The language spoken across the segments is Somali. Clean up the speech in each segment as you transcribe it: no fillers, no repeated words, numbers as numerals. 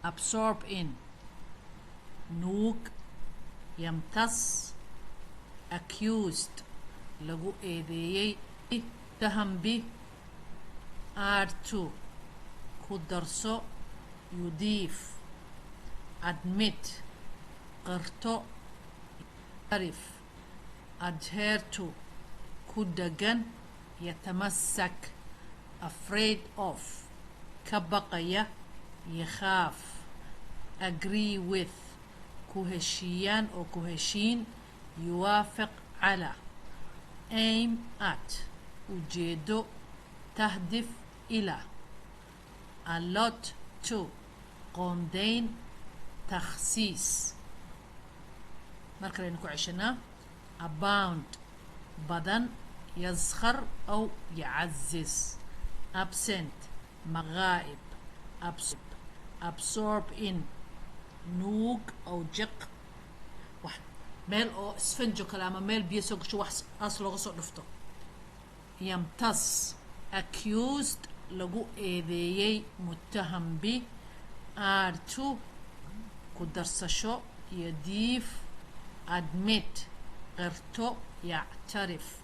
Absorb in, nuug, yamtas, accused, lagu eedeeyey, muttaham bi, add to, ku darso, yudiif, admit, qirto, yarif, adhere to, ku dhagan, yatamasak, afraid of, ka baqaya, yakhaaf, agree with, ku heshiiyaan oo ku heshiin, yuwaafiq cala, aim at, ujeedo, tahdif ila, allot to, qoondayn, takhsiis. Mar kale aynu ku ceshanaa. Abound, badan, yaskhar aw yacazis, absent, maqaa'ib, absorb in, nuug aw jiq, wax meel oo isfanjo kale ama meel biyo soo gasho wax aas looga soo dhufto, yamtas, accused, lagu eedeeyey, muttaham bi, add to, ku darsasho, yadiif, admit, qirto, yactarif,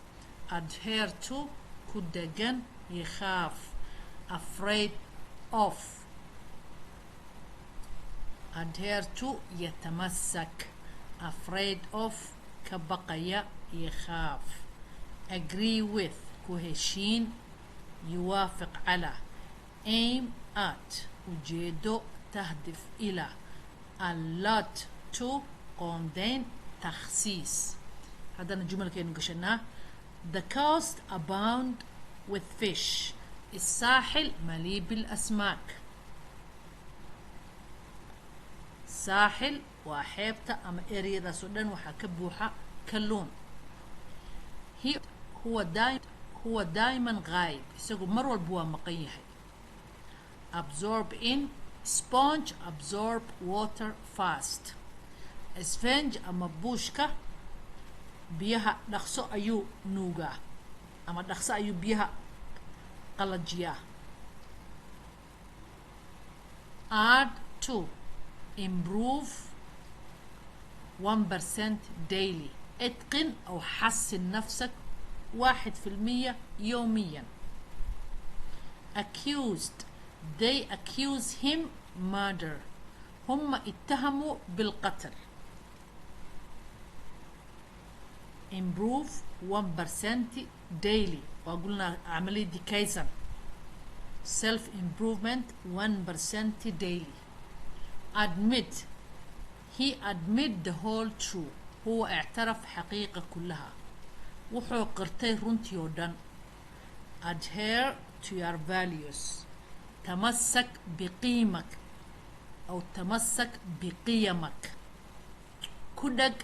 adhere to, ku dhagan, yakhaaf, afraid of, adhere to, yatamasak, afraid of, ka baqaya, yakhaaf, agree with, ku heshiin, yuwaafiq cala, aim at, ujeedo, tahdif ila, allot to, qoondayn, takhsiis. Haddana jumalkaynu gashanaa. The coast abound with fish, الساحل مليء بالأسماك. Saaxil waa xeebta ama ereyadaas oo dhan waxaa ka buuxa kalluun. He huwa daa huwa daa'iman ghaayib, isagu mar walba waa maqan yahay. Absorb in, sponge absorb water fast, sponge ama buushka biyaha dhaqso ayuu nuugaa ama dhaqso ayuu biyaha qalajiyaa. Add to, improve 1% daily, اتقن أو حسن نفسك 1% يوميا. Accused, they accuse him murder, هم اتهموا بالقتل. Improve 1% daily, وقلنا عملية دي كايزن, self improvement 1% daily. Admit, he admit the whole truth, هو اعترف حقيقة كلها, wuxuu qirtay runtii oo dhan. Adhere to your values, تمسك بقيمك أو تمسك بقيمك, ku dhag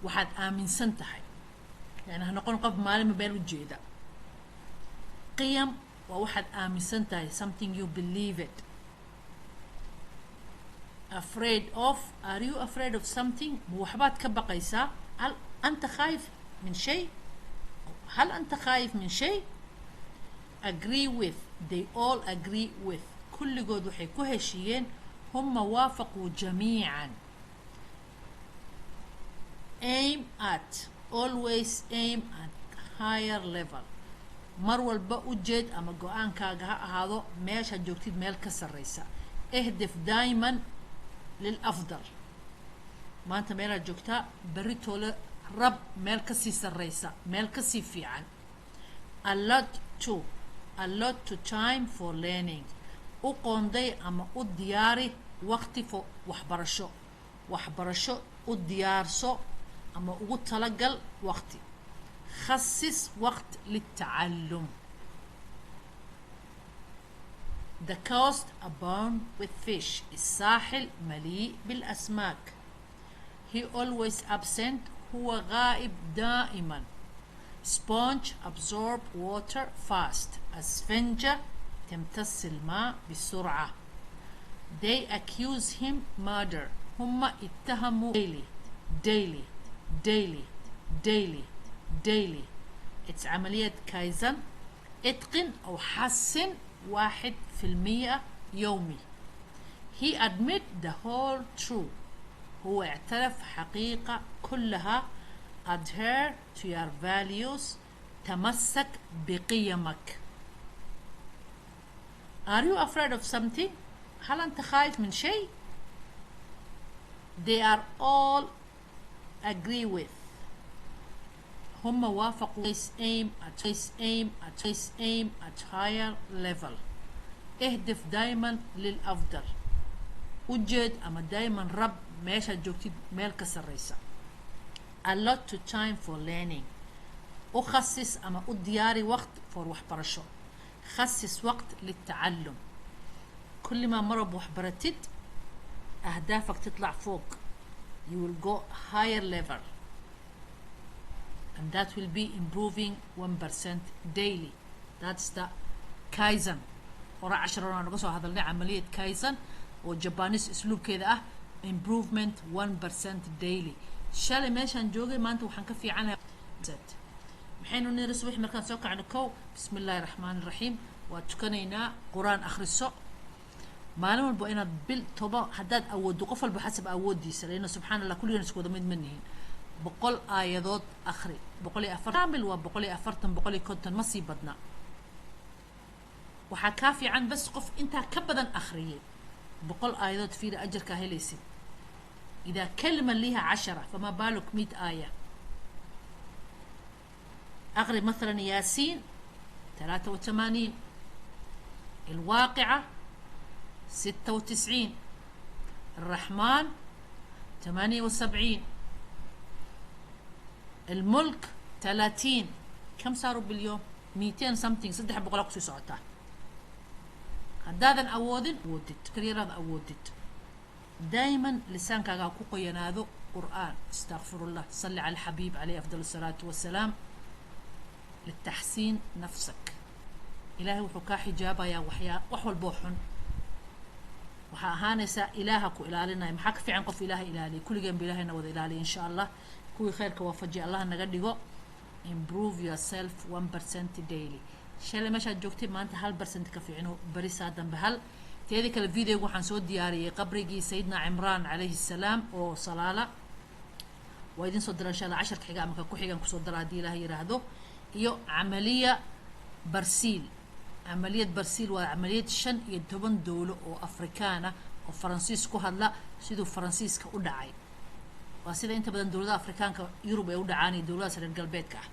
waxaad aaminsan tahay, yani ha noqon qof maalinba meel u jeeda. Qiyam waa waxaad aaminsan tahay, something you believe it. Afraid of, are you afraid of something? Ma waxbaad ka baqaysaa? هل أنت خايف من شيء؟ هل أنت خايف من شيء؟ Agree with, they all agree with, kulligood waxay ku heshiiyeen, هم وافقوا جميعا. Aim at, always aim at higher level, mar walba u jeed ama go-aankaaga ha ahaado meeshaad joogtid meel ka sarreysa. اهدف دايما للأفضل, maanta meelaad joogtaa berri toole rab meel kasii sarreysa, meel kasii fiican. Allot to, allot to time for learning, u qoonday ama u diyaari waqti for waxbarasho, waxbarasho u diyaarso ama ugu talagal waqti. خصص وقت للتعلم. The coast abound with fish, الساحل مليء بالأسماك. He always absent, هو غائب دائما. Sponge absorb water fast, أسفنجة تمتص الماء بسرعة. They accuse him murder, هم اتهموا. Daily, daily, daily, daily, daily, it's عملية كايزن, اتقن أو حسن 1% يومي. He admit the whole truth، هو اعترف حقيقة كلها. Adhere to your values، تمسك بقيمك. Are you afraid of something؟ هل أنت خايف من شيء؟ They are all agree with، هم وافقوا. Aim at aim at aim at higher level، اهدف دايما للأفضل. Ujeed ama دايما rab meeshaad joogtid meel ka sarreysa. Allot to time for learning، أخصص ama u diyaari waqt for waxbarasho. خصص وقت للتعلم. كل ما مرب waxbaratid أهدافك تطلع فوق، you will go higher level and that will be improving 1% daily. That's the Kaizen. Hore cashar aan uga soo hadalnay camaliyad Kaizen oo Japanese isluubkeeda ah, improvement 1% daily. Shalay meeshaan joogay maanta waxaan ka fiicanahay. Maxaynu niri subax markaan soo kacno? Kow, bismi illaahi raxmaani raxiim, waa tukanaynaa, qur-aan akhriso maalin walba inaad bil toba haddaad awooddo, qof walba xasab awooddiisa, leanna subxaan allah kulligan isku wada mid ma nihin. 100 aayadood akhri, 104 kaamil waa 140, 150, ma sii badna. Waxaa kaa fiican bas qof intaa ka badan akhriyay. 100 aayadood fiiri ajarkaa helaysid. إذا كلمة ليها 10 فما بالك 100 آية. أقري مثلا ياسين 83، الواقعة 96، الرحمن 78، الملك 30. كم صاروا باليوم؟ 200 something، 300 kusii socotaa. Haddaadan awoodin awoodid karyaraad awoodid, دايما lisaankaaga ha ku qoyanaado qur'aan, استغفر الله، صلي على الحبيب عليه أفضل الصلاة والسلام، للتحسين نفسك. Ilaahay wuxuu kaa xijaabayaa waxyaa wax walboo xun. Waxaa ahaanaysaa ilaaha ku ilaalinaya. Maxaa ka fiican qof ilaaha ilaaliya? Kulligeen ba ilaahayna wada ilaaliya insha allah, kuwii khayrka waafajiya Allah naga dhigo. Improve yourself 1% daily. Shalay meeshaad joogtay maanta 1% ka fiicno, beri saa dambe hal. Teeda kale, videoga waxaan soo diyaariyey qabrigii Sayidina Cimraan calayhi salaam oo Salaala. Waa idin soo dira insha allah, casharka xiga ama ka ku xigan kusoo dara haddii ilaah yiraahdo. Iyo camaliya Barsiil. Camaliyad Barsiil waa camaliyad 15 dowlo oo Afrikaan ah oo Faransiis ku hadla siduu Faransiiska u dhacay. Waa sida inta badan dowladaha Afrikaanka Yurub ay u dhacaan iyo dowladahaas reer galbeedka ah.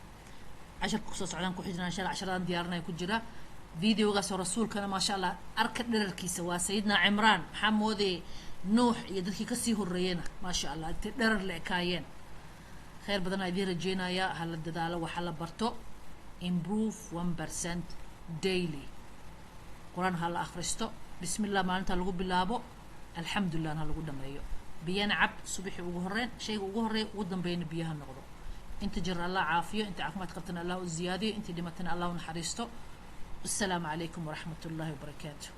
Casharka kusoo socdaan ku xijinaa insha allah, casharadan diyaarinaya ku jira videogaas oo rasuulkana. Maasha allah, arka dherarkiisa, waa Sayidina Cimraan. Maxaa moodayay Nuux iyo dadkii kasii horreeyena? Maasha allah, intay dherar la ekaayeen. Khayr badanaa idiin rajeynayaa. Ha la dadaalo, waxa la barto. Improve 1% daily. Qur-aan ha la akhristo, bismillah maalinta lagu bilaabo, alxamdulilah ha lagu dhameeyo. Biyana cab subaxii ugu horreyn, shayga ugu horreeya ugu dambeeyana biyaha noqdo. Inta jir Allah caafiyo, inta caafimaad qabtana Allah u ziyaadiyo, intii dhimatana Allah u naxariisto. Assalaamu calaykum waraxmat ullahi wabarakaatu.